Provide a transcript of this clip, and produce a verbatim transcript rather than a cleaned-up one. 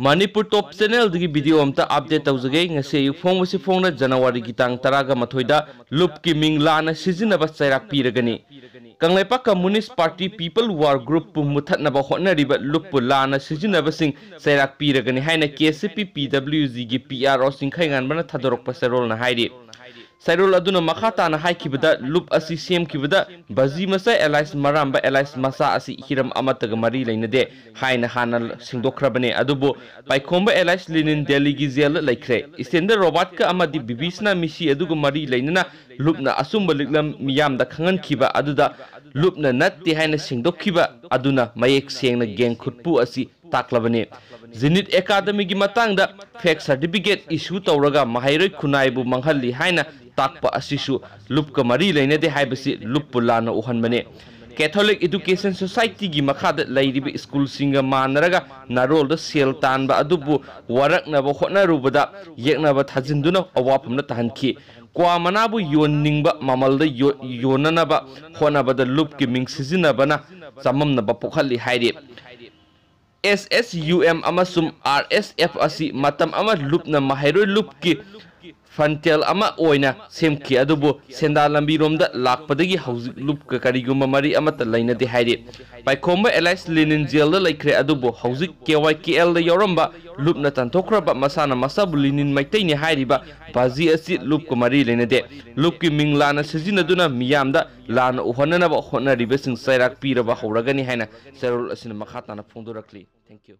ꯃꯅꯤꯄꯨꯔ ꯇꯣꯞ ꯆꯦꯅꯦꯜꯗꯒꯤ video ꯑꯝꯇ update ꯇꯧꯖꯒꯦ꯫ ꯉꯁꯤ ꯑꯌꯨꯛ ꯐꯣꯡꯕꯁꯤ ꯐꯣꯡꯅ ꯖꯅꯋꯥꯔꯤꯒꯤ ꯇꯥꯡ ꯇꯔꯥꯒ ꯃꯥꯊꯣꯏꯗ ꯂꯨꯞꯀꯤ ꯃꯤꯡ ꯂꯥꯟꯅ ꯁꯤꯖꯤꯟꯅꯕ ꯆꯩꯔꯥꯛ ꯄꯤꯔꯒꯅꯤ꯫ Kangleipak communist party people war ꯒ꯭ꯔꯨꯞꯄꯨ ꯃꯨꯊꯠꯅꯕ ꯍꯣꯠꯅꯔꯤꯕ ꯂꯨꯞꯄꯨ ꯂꯥꯟꯅ ꯁꯤꯖꯤꯟꯅꯕꯁꯤꯡ ꯆꯩꯔꯥꯛ ꯄꯤꯔꯒꯅꯤ ꯍꯥꯏꯅ ꯀꯦ ꯁꯤ ꯄꯤ ꯄꯤ ꯗꯕ꯭ꯂꯤꯌꯨ ꯖꯤꯒꯤ ꯄꯤ ꯑꯥꯔ ꯑꯣ ꯆꯤꯡꯈꯩꯉꯥꯟꯕꯅ ꯊꯥꯗꯣꯔꯛꯄ ꯆꯦꯔꯣꯜꯅ ꯍꯥꯏꯔꯤ꯫ ꯆꯦꯔꯣꯜ ꯑꯗꯨꯅ ꯃꯈꯥ ꯇꯥꯅ ꯍꯥꯏꯈꯤꯕꯗ, ꯂꯨꯞ ꯑꯁꯤ ꯁꯦꯝꯈꯤꯕꯗ ꯕꯖꯤ ꯃꯆꯥ ꯑꯦꯂꯥꯏꯁ ꯃꯔꯥꯝꯕ ꯑꯦꯂꯥꯏꯁ ꯃꯆꯥ ꯑꯁꯤ ꯍꯤꯔꯝ ꯑꯃꯠꯇꯒ ꯃꯔꯤ ꯂꯩꯅꯗꯦ ꯍꯥꯏꯅ ꯍꯥꯟꯅ ꯁꯦꯡꯗꯣꯛꯈ꯭ꯔꯕꯅꯤ꯫ ꯑꯗꯨꯕꯨ ꯄꯥꯏꯈꯣꯝꯕ ꯑꯦꯂꯥꯏꯁ ꯂꯦꯅꯤꯟ ꯗꯦꯜꯂꯤꯒꯤ ꯖꯦꯜꯗ ꯂꯩꯈ꯭ꯔꯦ꯫ ꯏꯁꯇꯦꯟꯗꯔ ꯔꯣꯕꯥꯔꯠꯀ ꯑꯃꯗꯤ ꯕꯤꯕꯤꯁꯅꯥ ꯃꯤꯁꯤ ꯑꯗꯨꯒ ꯃꯔꯤ ꯂꯩꯅꯅ ꯂꯨꯞꯅ ꯑꯆꯨꯝꯕ ꯂꯤꯛꯂꯝ ꯃꯤꯌꯥꯝꯗ ꯈꯪꯍꯟꯈꯤꯕ ꯑꯗꯨꯗ ꯂꯨꯞꯅ ꯅꯠꯇꯦ ꯍꯥꯏꯅ ꯁꯦꯡꯗꯣꯛꯈꯤꯕ ꯑꯗꯨꯅ ꯃꯌꯦꯛ ꯁꯦꯡꯅ ꯒꯦꯡ ꯈꯨꯠꯄꯨ ꯑꯁꯤ ꯇꯥꯛꯂꯕꯅꯤ꯫ ꯖꯤꯅꯤꯠ ꯑꯦꯀꯥꯗꯃꯤꯒꯤ ꯃꯇꯥꯡꯗ ꯐꯦꯛ ꯁꯥꯔꯇꯤꯐꯤꯀꯦꯠ ꯏꯁꯨ ꯇꯧꯔꯒ ꯃꯍꯩꯔꯣꯏ ꯈꯨꯟꯅꯥꯏꯕꯨ ꯃꯥꯡꯍꯜꯂꯤ ꯍꯥꯏꯅ ꯇꯥꯛꯄ ꯑꯁꯤꯁꯨ ꯂꯨꯞꯀ ꯃꯔꯤ ꯂꯩꯅꯗꯦ ꯍꯥꯏꯕꯁꯤ ꯂꯨꯞꯄꯨ ꯂꯥꯟꯅ ꯎꯍꯟꯕꯅꯤ꯫ ꯀꯦꯊꯣꯂꯤꯛ ꯏꯗꯨꯀꯦꯁꯟ ꯁꯣꯁꯥꯏꯇꯤꯒꯤ ꯃꯈꯥꯗ ꯂꯩꯔꯤꯕ ꯁ꯭ꯀꯨꯜꯁꯤꯡꯒ ꯃꯥꯟꯅꯔꯒ ꯅꯥꯔꯣꯜꯗ ꯁꯦꯜ ꯇꯥꯟꯕ ꯑꯗꯨꯕꯨ ꯋꯥꯔꯛꯅꯕ ꯍꯣꯠꯅꯔꯨꯕꯗ ꯌꯦꯛꯅꯕ ꯊꯥꯖꯤꯟꯗꯨꯅ ꯑꯋꯥꯐꯝꯗ ꯇꯥꯍꯟꯈꯤ꯫ ꯀ꯭ꯋꯥ ꯃꯅꯥꯕꯨ ꯌꯣꯟꯅꯤꯡꯕ ꯃꯃꯜꯗ ꯌꯣ-, ꯌꯣꯟꯅꯅꯕ ꯍꯣꯠꯅꯕꯗ ꯂꯨꯞꯀꯤ ꯃꯤꯡ ꯁꯤꯖꯤꯟꯅꯕꯅ ꯆꯃꯝꯅꯕ ꯄꯣꯛꯍꯜꯂꯤ ꯍꯥꯏꯔꯤ꯫ ꯑꯦꯁ ꯑꯦꯁ ꯌꯨ ꯑꯦꯝ ꯑꯃꯁꯨꯡ ꯑꯥꯔ ꯑꯦꯁ ꯑꯦꯐ ꯑꯁꯤ ꯃꯇꯝ ꯑꯃ ꯂꯨꯞꯅ ꯃꯍꯩꯔꯣꯏ ꯂꯨꯞꯀꯤ ꯐ꯭ꯔꯟꯇꯦꯜ ꯑꯃ ꯑꯣꯏꯅ ꯁꯦꯝꯈꯤ, ꯑꯗꯨꯕꯨ ꯁꯦꯟꯗꯥ ꯂꯝꯕꯤꯔꯣꯝꯗ ꯂꯥꯛꯄꯗꯒꯤ ꯍꯧꯖꯤꯛ ꯂꯨꯞꯀ ꯀꯔꯤꯒꯨꯝꯕ ꯃꯔꯤ ꯑꯃꯠꯇ ꯂꯩꯅꯗꯦ ꯍꯥꯏꯔꯤ꯫ ꯄꯥꯏꯈꯣꯝꯕ ꯑꯦꯂꯥꯏꯁ ꯂꯦꯅꯤꯟ ꯖꯦꯜꯗ ꯂꯩꯈ꯭ꯔꯦ, ꯑꯗꯨꯕꯨ ꯍꯧꯖꯤꯛ ꯀꯦ ꯋꯥꯏ ꯀꯦ ꯑꯦꯜꯗ ꯌꯥꯎꯔꯝꯕ ꯂꯨꯞꯅ ꯇꯥꯟꯊꯣꯛꯈ꯭ꯔꯕ ꯃꯁꯥꯅ ꯃꯁꯥꯕꯨ ꯂꯦꯅꯤꯟ ꯃꯩꯇꯩꯅꯤ ꯍꯥꯏꯔꯤꯕ ꯕꯥꯖꯤ ꯑꯁꯤ ꯂꯨꯞꯀ ꯃꯔꯤ ꯂꯩꯅꯗꯦ꯫ ꯂꯨꯞꯀꯤ ꯃꯤꯡ ꯂꯥꯟꯅ ꯁꯤꯖꯤꯟꯅꯗꯨꯅ ꯃꯤꯌꯥꯝꯗ ꯂꯥꯟꯅ ꯎꯍꯟꯅꯅꯕ ꯍꯣꯠꯅꯔꯤꯕꯁꯤꯡ ꯆꯩꯔꯥꯛ ꯄꯤꯔꯕ ꯍꯧꯔꯒꯅꯤ ꯍꯥꯏꯅ ꯆꯦꯔꯣꯜ ꯑꯁꯤꯅ ꯃꯈꯥ ꯇꯥꯅ ꯐꯣꯡꯗꯣꯔꯛꯂꯤ꯫ Thank you.